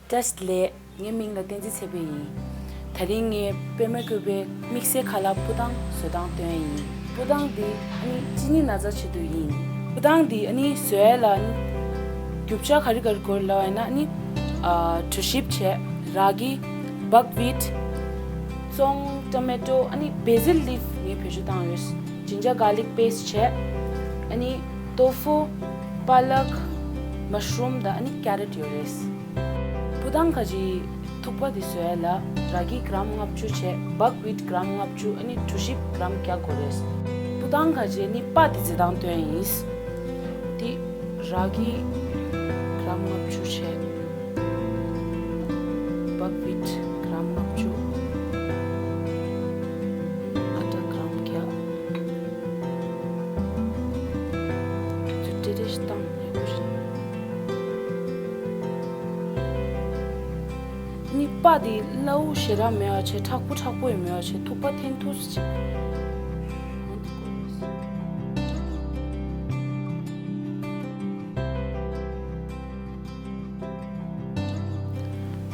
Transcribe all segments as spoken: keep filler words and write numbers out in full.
བཀྲ་ཤིས་བདེ་ལེགས། ངའི་མིང་ལ་བསྟན་འཛིན་ཚེ་འཕེལ་ཡིན། དེ་རིང་ངས་པད་མ་བཀོད་པའི་དམིགས་བསལ་ཁ་ལག་སྤུ་ཐང་བཟོ་སྟངས་སྟོན་ཡིན། སྤུ་ཐང་འདི་ཨ་ནི་ཅི་ནི་ན་ཚ་ཆེད་དུ་ཡིན། སྤུ་ཐང་འདི་ཨ་ནི་བཟོ་ཡ་ལ་ཨ་ནི་རྒྱུ་ཆ་ག་རེ་ག་རེ་དགོས་ལབ་ཡིན་ན། ཨ་ནི་ཨ་གྲོ་ཞིབ་བྱས། ར་གི། བག་ཝིཊ། ཙོང་། ཊོ་མེ་ཊོ། ཨ་ནི་བྷེ་སིལ་ལིབ་ངས་བེད་སྤྱོད་བཏང་ཡོད། ཇིན་ཇར་གར་ལིག་པེ་སི་བྱས། ཨ་ནི་ཏོ་ཧྥུ། པ་ལག། མ་ཤི་རུམ་དང་ཨ་ནི་ཀེ་རོཊ་ཡོད་རེད། སྤུ་ཐང་ཁ་ཅིག་ཐུག་པ་འདི་བཟོ་ཡ་ལ་ར་གི་གྲམ་ལྔ་བཅུ་བྱས། བག་ཝིཊ་གྲམ་ལྔ་བཅུ། ཨ་ནི་གྲོ་ཞིབ་གྲམ་བརྒྱ་དགོས་རེད། སྤུ་ཐང་ཁ་ཅིག་ནི་པ་འདི་བཟོ་སྟངས་སྟོན་ཡིན། འདི་ར་གི་གྲམ་ལྔ་བཅུ་བྱས། བག་ཝིཊ་གྲམ་ལྔ་བཅུ། ཨ་ཊ་གྲམ་བརྒྱ། ཚུར་ཏྲེ་ཏྲེ་ཞིག་བཏང་ཡག་པོ་རེད། ནི་པ་དེ་སླ་བོ་ཞེ་དྲག་མེད་པ་བྱས། མཁྲེགས་པོ་མཁྲེགས་པོ་ཡང་མེད་པ་བྱས། ཐུག་པ་འཐེན་ཐུབ་ཙམ་ཅིག་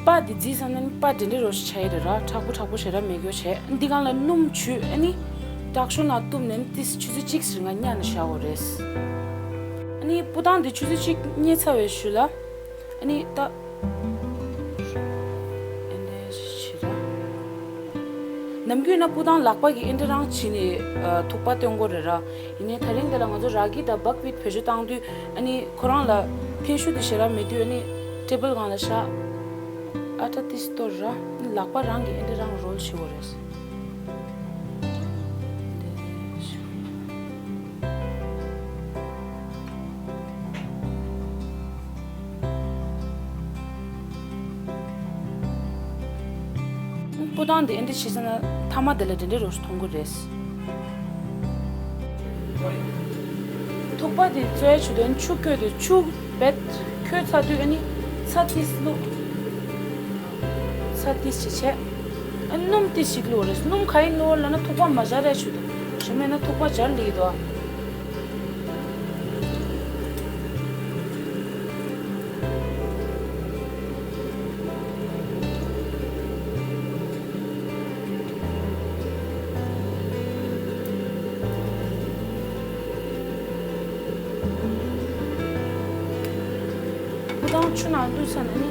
པ་འདི་བརྫིས་ཙམ་ན་ནི་པ་དེ་འདྲ་རོ་ཞིག་ཆགས་ཡི་རེད་ར། མཁྲེགས་པོ་མཁྲེགས་པོ་ཞེ་དྲག་མེད་རྒྱུ་བྱས། འདི་སྒང་ལ་སྣུམ་བྱུགས། ཨ་ནི་དྲག་ཤོས་ནང་བཏུབ་ནས་ནི་ཏིས་ཆུ་ཚོད་གཅིག་ཙམ་ང་བསྙལ་ནས་བཞག་དགོས་རེད། ཨ་ནི་སྤུ་ཐང་འདི་ཆུ་ཚོད་གཅིག་བསྙལ་ཚར་བའི་གཞུག་ལ། ཨ་ནི་ད། ཨེ་འདྲ་བྱེད་ར། ནམ་རྒྱུན་ན་སྤུ་ཐང་ལག་པ་གིས་ཨེ་འདྲ་རང་བྱས་ནས་ཨ་ཐུག་པ་སྟོན་གྱི་ཡོད་རེད་ར། ཡིན་ནའི་དེ་རིང་འདི་ལ་ང་ཚོ་ར་གི་དང་བག་ཝིཊ་བེད་སྤྱོད་བཏང་དུས། ཨ་ནི་ཁོ་རང་ལ་འཐེན་ཤུགས་དེ་ཞེ་དྲག་མེད་དུས། ཨ་ནི་ཊེ་བལ་སྒང་ལ་བཞག་ཨ་ཊ་ཏིས་གཏོར་ར། ཨ་ནི་ལག་པ་རང་གིས་ཨེ་འདྲ་རང་རོལ་བྱེད་དགོས་རེད། སྤུ་ཐང་འདི་ཨེ་འདྲ་བྱས་ཙང་ན་མཐའ་མ་དེ་ལ་དེ་འདྲའི་རོ་ཞིག་མཐོང་གི་རེད། ཐུག་པ་དེ་བཙོ་ཡ་ཆུ་དེ་ཆུ་བསྐོལ་དུས་ཆུ་བེད་ཁོལ་ཚར་དུས། ཨ་ནི་ཚྭ་ཏིས་བླུགས། ཚྭ་ཏིས་ཅིག་བྱས། ཨ་ནི་སྣུམ་ཏིས་ཅིག་བླུགས་རེད། སྣུམ་ག་ཡེ་བླུགས་ལབ་ན་ཐུག་པ་མ་འབྱར་ཡ་ཆུ་དེ། གཞན་མིན་ན་ཐུག་པ་འབྱར་ལེ་འདུག་ཨ། སྤུ་ཐང་ཆུ་ནང་བླུགས་ཚར་ནས་ནི་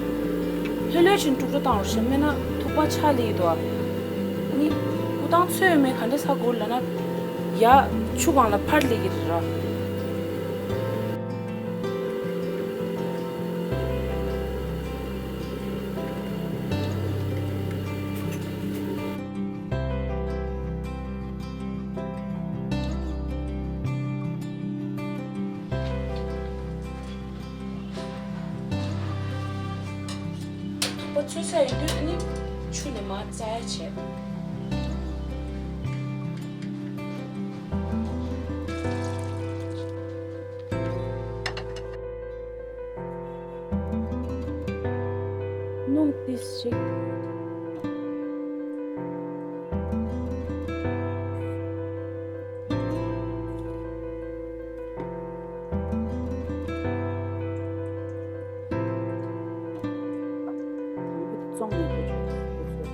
ལྷོད་ལྷོད་བྱས་དཀྲུག་དཀྲུག་བཏང་རོགས་བྱས། མེད་ན་ཐུག་པ་ཆག་ལེ་འདུག་ཨ། ནི་སྤུ་ཐང་ཚོས་མེད་ག་འདྲ་ཟ་དགོས་ལབ་ན། ཡར་ཆུ་སྒང་ལ་ཕར་སླེབས་ཀྱི་རེད་ར། ཨོ་ཚོས་ཚར་ཡོང་དུས་ནི་ཆུ་ནས་མར་བཙག་ཡ་བྱས། སྣུམ་ཏིས་ཅིག་དང་པོ་དེ་བཙོང་ནས་འགྲོ་ཆོག་འགྲོ་ཆོག་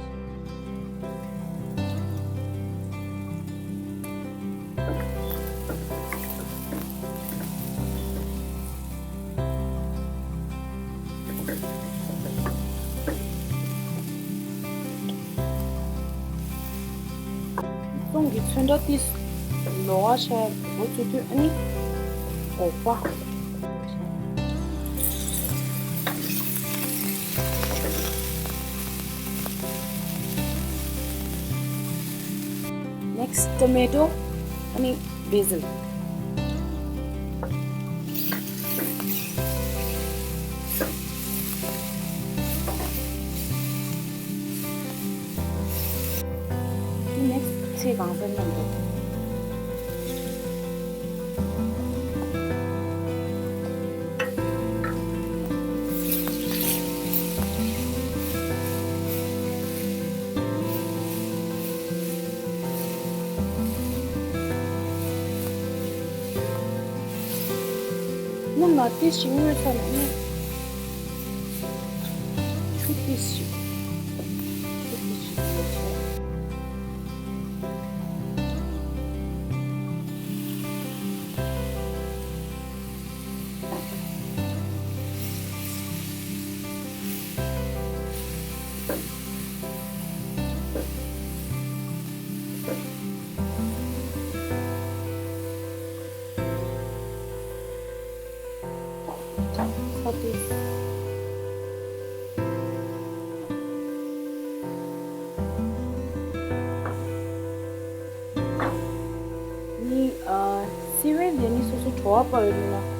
ཙོང་གི་ཚོན་ཁྲ་ཏིས་ལོགས་ཀ་ཆགས་འོ་ཚུལ་དུས། ཨ་ནི་འོག་པ། Next tomato. ཨ་ནི་བྷེ་སིལ། དེ་ནས་ཚལ་གང་སར་མཉམ་དུ། སྣུམ་ལ་ཏིས་ཤིག་བརྔོས་ཚར་ནས་ནི། ནི་ཨ་སི་ཝེན་དེ་ནི་སོ་སོ་བྲོ་བ་པ་ཡོད་ན།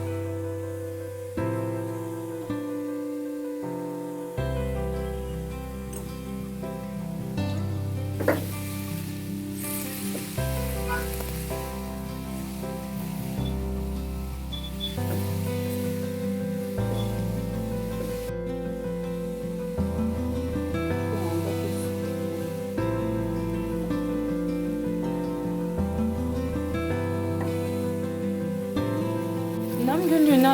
ནམ་རྒྱུན་དུ་ན་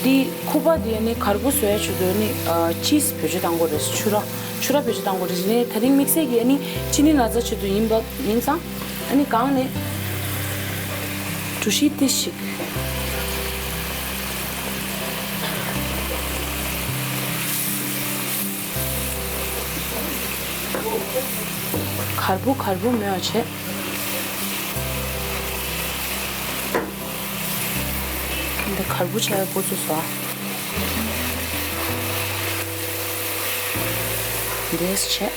འདི་ཁུག་པ་འདི་ནི་གར་པོ་བཟོ་ཡ་ཆེད་དུ་ནི་ཨ་ཅིས་བེད་སྤྱོད་གཏང་དགོས་རེད། ཕྱུར་ར་ཕྱུར་ར་བེད་སྤྱོད་གཏང་དགོས་རེད། ནི་ད་རིང་དམིགས་བསལ་གྱི་ནི་ཅི་ནི་ན་ཚ་ཆེད་དུ་ཡིན་པ་ཡིན་ཙང་ཨ་ནི་གང་ནས་གྲུ་བཞི་ཏི་ཞིག་གར་པོ་གར་པོ་མེད་པ་བྱས། འདི་གར་པོ་བྱས་པའི་སྐོར་ཚོ་བཟོ། འདྲེས་བྱས།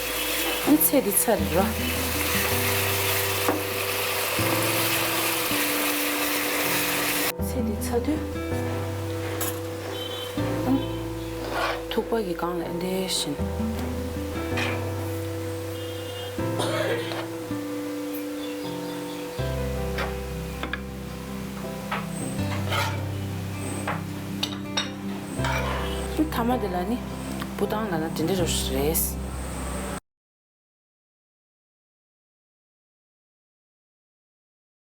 ཨ་ནི་ཚེ་འདི་ཚར་རེད་ར། ཚེ་འདི་ཚར་དུས། ཨ་ནི་ཐུག་པ་གི་སྒང་ལ་འདི་བཞིན། ཐ་མ་དེ་ལ་ནི་སྤུ་ཐང་ལ་ན་དེ་འདྲ་རོ་རེད།